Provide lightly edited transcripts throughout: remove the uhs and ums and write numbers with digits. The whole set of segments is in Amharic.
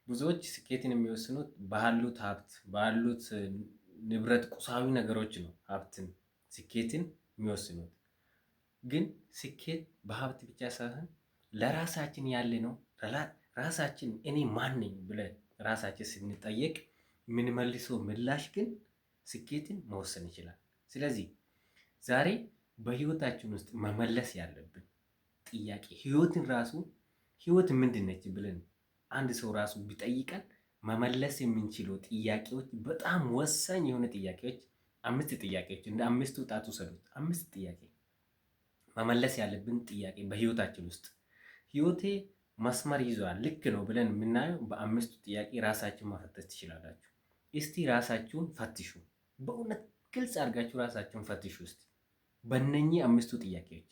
ብዙዎች ስኬትን የሚወስኑት ባሉት ሀብት፣ ባሉት ንብረት፣ ቁሳዊ ነገሮች ነው ሀብትን ስኬትን የሚወስኑት። ግን ስኬት በሀብት ብቻ ሳይሆን ለራሳችን ያለ ነው። ራሳችን እኔ ማን ነኝ ብለን ራሳችን ስንጠየቅ የምንመልሰው ምላሽ ግን ስኬትን መወሰን ይችላል። ስለዚህ ዛሬ በህይወታችን ውስጥ መመለስ ያለብን ጥያቄ፣ ህይወትን ራሱ ህይወት ምንድን ነች ብለን አንድ ሰው ራሱ ቢጠይቀን መመለስ የምንችለው ጥያቄዎች፣ በጣም ወሳኝ የሆነ ጥያቄዎች፣ አምስት ጥያቄዎች፣ እንደ አምስቱ ጣት ውሰዱት። አምስት ጥያቄ መመለስ ያለብን ጥያቄ በህይወታችን ውስጥ ህይወቴ መስመር ይዟል፣ ልክ ነው ብለን የምናየው በአምስቱ ጥያቄ ራሳችሁን መፈተሽ ትችላላችሁ። እስቲ ራሳችሁን ፈትሹ። በእውነት ግልጽ አድርጋችሁ ራሳችሁን ፈትሹ እስቲ በእነኚህ አምስቱ ጥያቄዎች።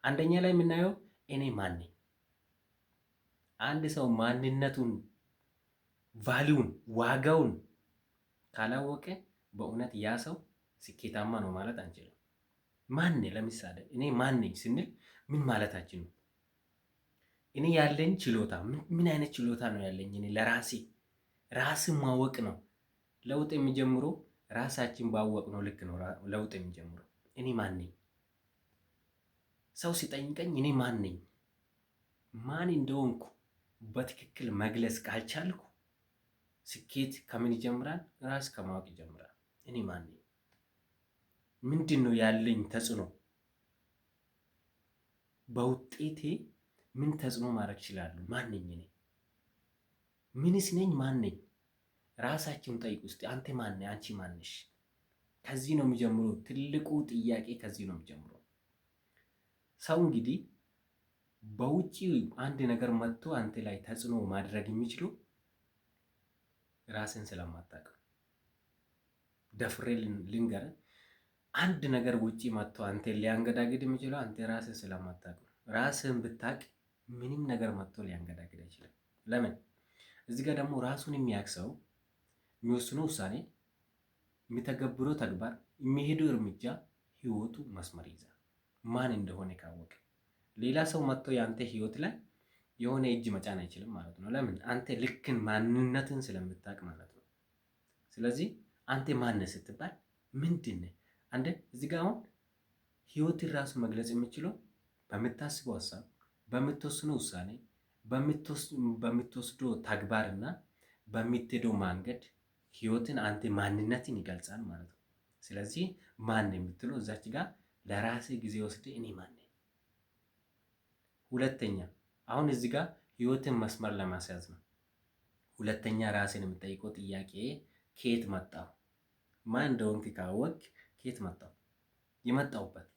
አንደኛ ላይ የምናየው እኔ ማን ነኝ? አንድ ሰው ማንነቱን፣ value ውን፣ ዋጋውን ካላወቀ በእውነት ያ ሰው ስኬታማ ነው ማለት አንችልም። ማን ለምሳሌ እኔ ማን ነኝ ስንል ምን ማለታችን ነው? እኔ ያለኝ ችሎታ ምን አይነት ችሎታ ነው ያለኝ? እኔ ለራሴ ራስን ማወቅ ነው። ለውጥ የሚጀምረው ራሳችን ባወቅ ነው ልክ ነው ለውጥ የሚጀምረው። እኔ ማን ነኝ? ሰው ሲጠይቀኝ እኔ ማን ነኝ? ማን እንደሆንኩ በትክክል መግለጽ ካልቻልኩ ስኬት ከምን ይጀምራል? ራስ ከማወቅ ይጀምራል። እኔ ማን ነኝ? ምንድን ነው ያለኝ ተጽዕኖ? በውጤቴ ምን ተጽዕኖ ማድረግ እችላለሁ? ማን ነኝ እኔ? ምንስ ነኝ? ማን ነኝ? ራሳችሁን ጠይቁ እስቲ። አንተ ማን ነህ? አንቺ ማን ነሽ? ከዚህ ነው የሚጀምረው። ትልቁ ጥያቄ ከዚህ ነው የሚጀምረው። ሰው እንግዲህ በውጪ አንድ ነገር መጥቶ አንተ ላይ ተጽዕኖ ማድረግ የሚችለው ራስን ስለማታውቅ። ደፍሬ ልንገር፣ አንድ ነገር ውጪ መጥቶ አንተ ሊያንገዳግድ የሚችለው አንተ ራስን ስለማታውቅ። ራስን ብታውቅ ምንም ነገር መጥቶ ሊያንገዳግድ አይችልም። ለምን? እዚህ ጋር ደግሞ ራሱን የሚያውቅ ሰው የሚወስነው ውሳኔ፣ የሚተገብረው ተግባር፣ የሚሄደው እርምጃ ህይወቱ መስመር ይይዛል። ማን እንደሆነ ካወቀ ሌላ ሰው መጥቶ የአንተ ህይወት ላይ የሆነ እጅ መጫን አይችልም ማለት ነው። ለምን? አንተ ልክን ማንነትን ስለምታውቅ ማለት ነው። ስለዚህ አንተ ማን ስትባል ምንድን ነህ? አንተ እዚህ ጋር አሁን ህይወትን ራሱ መግለጽ የምችለው በምታስበው ሀሳብ፣ በምትወስነው ውሳኔ፣ በምትወስደው ተግባርና በምትሄደው መንገድ ህይወትን አንተ ማንነትን ይገልጻል ማለት ነው። ስለዚህ ማን የምትለው እዛች ጋር ለራሴ ጊዜ ወስደ እኔ ማን ነኝ? ሁለተኛ አሁን እዚህ ጋር ህይወትን መስመር ለማስያዝ ነው። ሁለተኛ ራሴን የምጠይቀው ጥያቄ ከየት መጣሁ? ማን እንደሆንክ ካወቅ ከየት መጣሁ? የመጣሁበት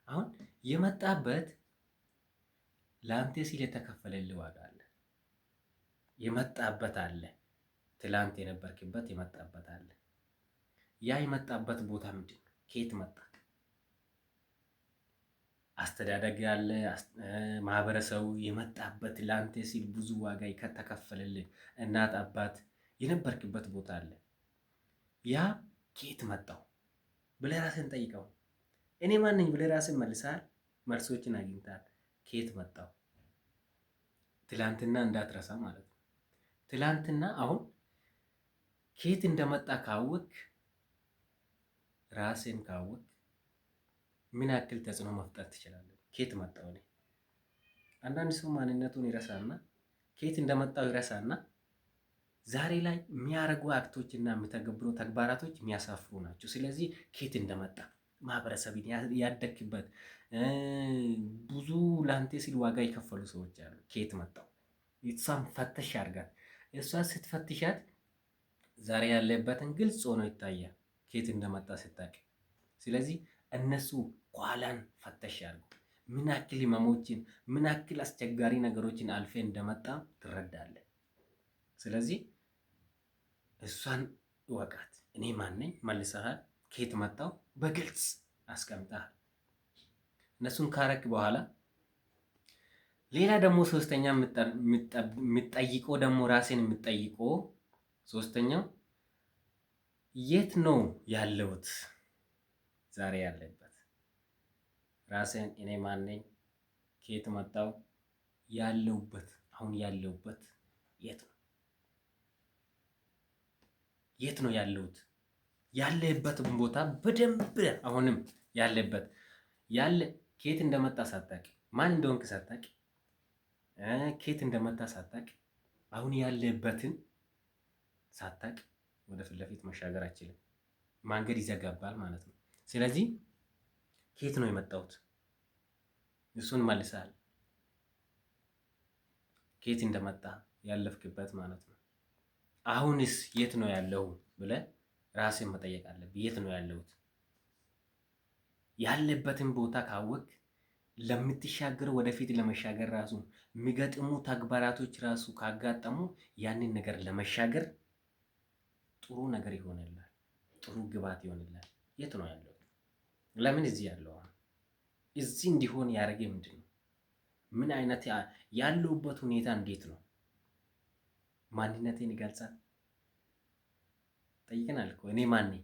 አሁን የመጣበት ለአንተ ሲል የተከፈለልህ ዋጋ አለ። የመጣበት አለ። ትላንት የነበርክበት የመጣበት አለ። ያ የመጣበት ቦታ ምንድን ነው? ከየት መጣ? አስተዳደግ ያለ ማህበረሰቡ የመጣበት ለአንተ ሲል ብዙ ዋጋ ከተከፈለልህ እናት አባት የነበርክበት ቦታ አለ። ያ ከየት መጣው ብለህ ራስህን ጠይቀው። እኔ ማን ነኝ ብለህ ራስህን መልሰሃል፣ መልሶችን አግኝተሃል። ከየት መጣው? ትላንትና እንዳትረሳ ማለት ነው። ትላንትና አሁን ከየት እንደመጣ ካወቅ፣ ራስን ካወቅ ምን ያክል ተጽዕኖ መፍጠር ትችላለህ? ከየት መጣው? እኔ አንዳንድ ሰው ማንነቱን ይረሳና ከየት እንደመጣው ይረሳና ዛሬ ላይ የሚያደርጉ act ኦች እና የሚተገብሩ ተግባራቶች የሚያሳፍሩ ናቸው። ስለዚህ ከየት እንደመጣ ማህበረሰብን ያደግክበት ብዙ ለአንተ ሲል ዋጋ የከፈሉ ሰዎች አሉ። ከየት መጣው? እሷን ፈተሽ አድርጋት። እሷ ስትፈትሻት ዛሬ ያለበትን ግልጽ ሆኖ ይታያል፣ ከየት እንደመጣ ስታውቅ። ስለዚህ እነሱ ኋላን ፈተሽ አድርጉ። ምን ያክል ህመሞችን፣ ምን ያክል አስቸጋሪ ነገሮችን አልፌ እንደመጣ ትረዳለህ። ስለዚህ እሷን እወቃት። እኔ ማን ነኝ መልሰሃል። ከየት መጣው በግልጽ አስቀምጠሃል። እነሱን ካረክ በኋላ ሌላ ደግሞ ሶስተኛ የምጠይቀው ደግሞ ራሴን የምጠይቀው ሶስተኛው የት ነው ያለሁት ዛሬ ያለበት ራሴን እኔ ማን ነኝ? ከየት መጣው? ያለሁበት አሁን ያለሁበት የት ነው? የት ነው ያለሁት? ያለህበትን ቦታ በደንብ አሁንም ያለበት ያለ ከየት እንደመጣ ሳታቅ፣ ማን እንደሆንክ ሳታቅ፣ ከየት እንደመጣ ሳታቅ፣ አሁን ያለህበትን ሳታቅ ወደ ፊት ለፊት መሻገር አትችልም። መንገድ ይዘጋባል ማለት ነው። ስለዚህ ከየት ነው የመጣሁት? እሱን መልሰሃል። ከየት እንደመጣ ያለፍክበት ማለት ነው። አሁንስ የት ነው ያለው ብለህ ራስን መጠየቅ አለብህ። የት ነው ያለሁት? ያለበትን ቦታ ካወቅ ለምትሻገር ወደፊት ለመሻገር ራሱ የሚገጥሙ ተግባራቶች ራሱ ካጋጠሙ ያንን ነገር ለመሻገር ጥሩ ነገር ይሆንላል፣ ጥሩ ግብዓት ይሆንላል። የት ነው ያለው? ለምን እዚህ ያለው? እዚህ እንዲሆን ያደረገ ምንድን ነው? ምን አይነት ያለሁበት ሁኔታ እንዴት ነው? ማንነቴን ይገልጻል? ጠይቀናል እኮ እኔ ማን ነኝ?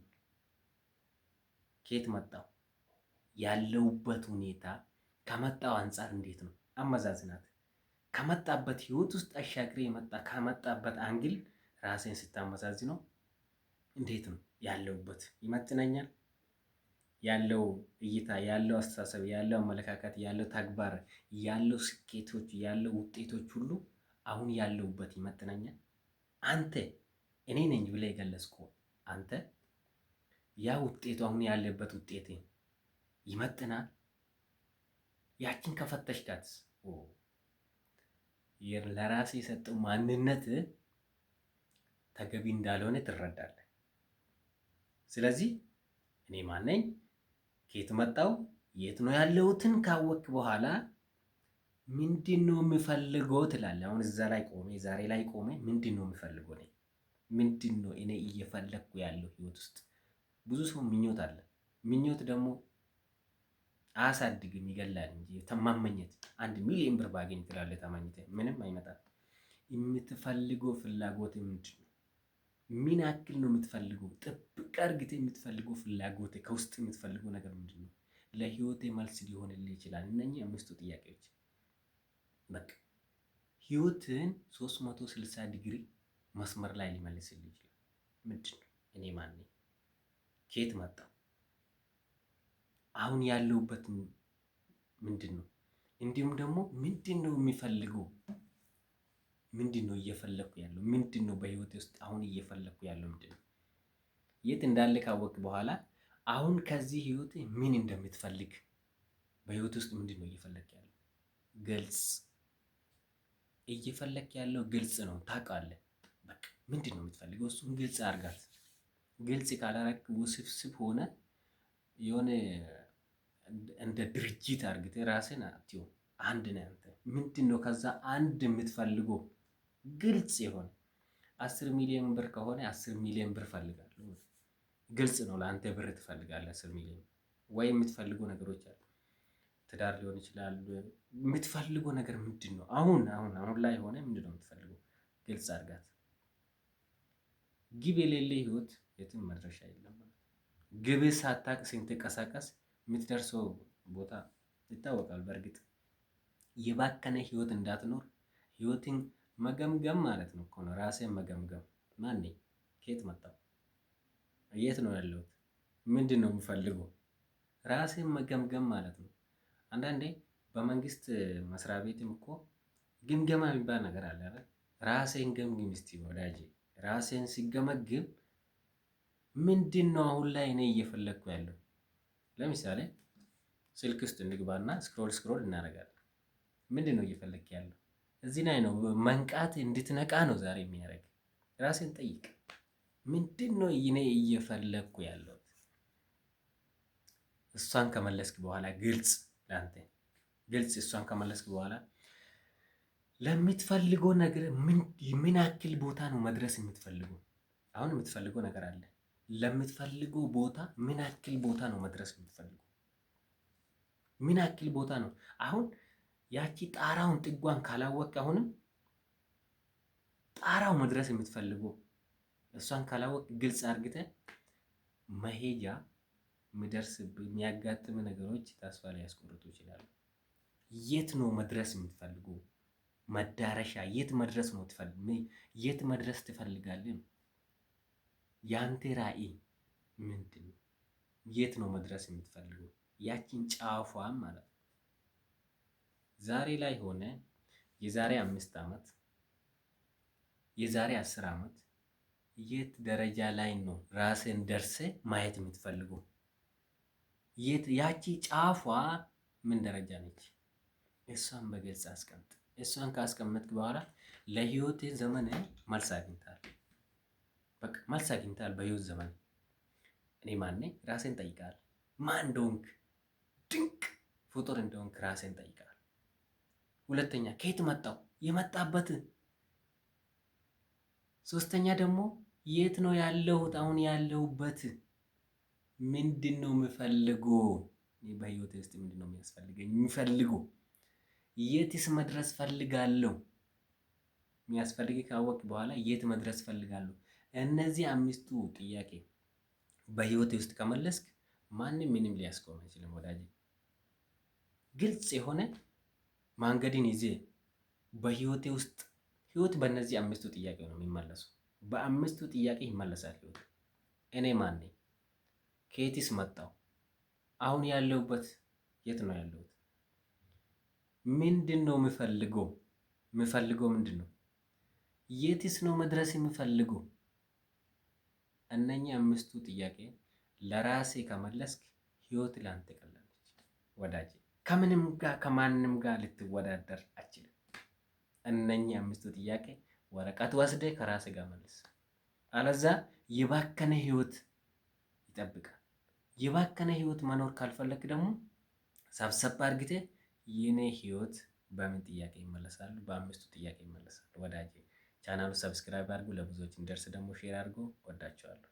ከየት መጣሁ? ያለሁበት ሁኔታ ከመጣው አንጻር እንዴት ነው? አመዛዝናት። ከመጣበት ህይወት ውስጥ አሻግሬ የመጣ ከመጣበት angle ራሴን ስታመዛዝነው እንዴት ነው ያለሁበት? ይመጥነኛል? ያለው እይታ፣ ያለው አስተሳሰብ፣ ያለው አመለካከት፣ ያለው ተግባር፣ ያለው ስኬቶች፣ ያለው ውጤቶች ሁሉ አሁን ያለሁበት ይመጥነኛል? አንተ እኔ ነኝ ብለህ የገለጽከው አንተ ያ ውጤቱ አሁን ያለበት ውጤት ይመጥናል? ያችን ከፈተሽካት ለራሴ የሰጠው ማንነት ተገቢ እንዳልሆነ ትረዳለህ። ስለዚህ እኔ ማነኝ፣ ከየት መጣው፣ የት ነው ያለሁትን ካወቅክ በኋላ ምንድን ነው የምፈልገው ትላለህ። አሁን እዛ ላይ ቆሜ ዛሬ ላይ ቆሜ ምንድን ነው የምፈልገው እኔ ምንድን ነው እኔ እየፈለግኩ ያለው ህይወት ውስጥ? ብዙ ሰው ምኞት አለ። ምኞት ደግሞ አያሳድግም ይገላል እንጂ መመኘት 1 ሚሊዮን ብር ባገኝ ትላለህ ተመኝተህ ምንም አይመጣም። የምትፈልገው ፍላጎት ምንድን ነው? ምን ያክል ነው የምትፈልገው? ጥብቅ አድርገህ የምትፈልገው ፍላጎት ከውስጥ የምትፈልገው ነገር ምንድን ነው? ለህይወቴ መልስ ሊሆንልህ ይችላል። እነኚህ 5 ጥያቄዎች በቃ ህይወትን 360 ዲግሪ መስመር ላይ ሊመልስልህ ይችላል። ምንድን ነው እኔ ማን ነኝ? ከየት መጣሁ? አሁን ያለሁበት ምንድን ነው? እንዲሁም ደግሞ ምንድን ነው የሚፈልገው? ምንድን ነው እየፈለኩ ያለው? ምንድን ነው በህይወቴ ውስጥ አሁን እየፈለኩ ያለው ምንድን ነው? የት እንዳለ ካወቅክ በኋላ አሁን ከዚህ ህይወት ምን እንደምትፈልግ በህይወት ውስጥ ምንድን ነው እየፈለክ ያለው? ግልጽ እየፈለክ ያለው ግልጽ ነው፣ ታውቃለህ። በቃ ምንድን ነው የምትፈልገው? እሱን ግልጽ አድርጋት። ግልጽ ካላረክ ውስብስብ ሆነ የሆነ እንደ ድርጅት አድርገህ ራስህን አትየው። አንድ ነህ አንተ። ምንድን ነው ከዛ አንድ የምትፈልገው ግልጽ የሆነ 10 ሚሊዮን ብር ከሆነ 10 ሚሊዮን ብር ፈልጋለሁ። ግልጽ ነው ለአንተ ብር ትፈልጋለህ 10 ሚሊዮን ወይ የምትፈልገው ነገሮች አሉ። ትዳር ሊሆን ይችላል። የምትፈልገው ነገር ምንድን ነው? አሁን አሁን አሁን ላይ ሆነ ምንድን ነው የምትፈልገው? ግልጽ አድርጋት። ግብ የሌለ ህይወት የትም መድረሻ የለም። ግብ ሳታቅ ስትንቀሳቀስ የምትደርሰው ቦታ ይታወቃል። በእርግጥ የባከነ ህይወት እንዳትኖር ህይወትን መገምገም ማለት ነው እኮ ነው። ራስህን መገምገም። ማን ነኝ? ከየት መጣሁ? የት ነው ያለሁት? ምንድን ነው የምፈልገው? ራስህን መገምገም ማለት ነው። አንዳንዴ በመንግስት መስሪያ ቤትም እኮ ግምገማ የሚባል ነገር አለ አይደል? ራስህን ገምግም እስቲ ወዳጄ። ራስህን ሲገመግም ምንድን ነው አሁን ላይ እኔ እየፈለግኩ ያለው? ለምሳሌ ስልክ ውስጥ እንግባና scroll scroll እናደርጋለን። ምንድን ነው እየፈለግክ ያለው? እዚህ ላይ ነው መንቃት፣ እንድትነቃ ነው ዛሬ የሚያደርግ። ራስህን ጠይቅ። ምንድን ነው እኔ እየፈለግኩ ያለሁት? እሷን ከመለስክ በኋላ ግልጽ ለአንተ ግልጽ። እሷን ከመለስክ በኋላ ለምትፈልገው ነገር ምን ያክል ቦታ ነው መድረስ የምትፈልገው? አሁን የምትፈልገው ነገር አለ። ለምትፈልገው ቦታ ምን ያክል ቦታ ነው መድረስ የምትፈልገው? ምን ያክል ቦታ ነው? አሁን ያቺ ጣራውን ጥጓን ካላወቅ አሁንም ጣራው መድረስ የምትፈልገው እሷን ካላወቅ ግልጽ አድርገህ መሄጃ የሚደርስብህ የሚያጋጥም ነገሮች ተስፋ ሊያስቆርጡ ይችላሉ። የት ነው መድረስ የምትፈልገው? መዳረሻ የት መድረስ ነው የምትፈልገው? የት መድረስ ትፈልጋለህ? ያንተ ራዕይ ምንድን ነው? የት ነው መድረስ የምትፈልገው? ያቺን ጫፏን ማለት ነው። ዛሬ ላይ ሆነ የዛሬ 5 ዓመት፣ የዛሬ 10 ዓመት የት ደረጃ ላይ ነው ራስን ደርሰ ማየት የምትፈልገው? የት ያቺ ጫፏ ምን ደረጃ ነች? እሷን በግልጽ አስቀምጥ። እሷን ካስቀመጥክ በኋላ ለህይወት ዘመን መልስ አግኝተሃል። በቃ መልስ አግኝተሃል። በህይወት ዘመን እኔ ማን ነኝ? ራስህን ጠይቀሃል። ማን እንደሆንክ፣ ድንቅ ፍጡር እንደሆንክ ራስህን ጠይቀሃል። ሁለተኛ ከየት መጣው? የመጣበት። ሶስተኛ ደግሞ የት ነው ያለሁት? አሁን ያለሁበት ምንድን ነው የምፈልገው? በህይወት ውስጥ ምንድን ነው የሚያስፈልገኝ? የምፈልገው የትስ መድረስ ፈልጋለሁ? የሚያስፈልግ ካወቅ በኋላ የት መድረስ ፈልጋለሁ? እነዚህ አምስቱ ጥያቄ በህይወት ውስጥ ከመለስክ ማንም ምንም ሊያስቆም አይችልም ወዳጄ። ግልጽ የሆነ መንገድን ይዜ በህይወቴ ውስጥ፣ ህይወት በእነዚህ አምስቱ ጥያቄ ነው የሚመለሱ። በአምስቱ ጥያቄ ይመለሳል ህይወት። እኔ ማን ነኝ? ከየትስ መጣሁ? አሁን ያለሁበት የት ነው ያለሁት? ምንድን ነው የምፈልገው? የምፈልገው ምንድን ነው? የትስ ነው መድረስ የምፈልገው? እነኚህ አምስቱ ጥያቄ ለራሴ ከመለስክ ህይወት ላንተ ቀላለች ወዳጄ። ከምንም ጋር ከማንም ጋር ልትወዳደር አትችልም። እነኚህ አምስቱ ጥያቄ ወረቀት ወስደ ከራሴ ጋር መልስ። አለዛ የባከነ ህይወት ይጠብቃል። የባከነ ህይወት መኖር ካልፈለክ ደግሞ ሰብሰብ አድርግተህ የኔ ህይወት በምን ጥያቄ ይመለሳሉ? በአምስቱ ጥያቄ ይመለሳሉ። ወዳጄ፣ ቻናሉ subscribe አድርጉ፣ ለብዙዎች እንዲደርስ ደግሞ share አድርጉ። ወዳቸዋለሁ።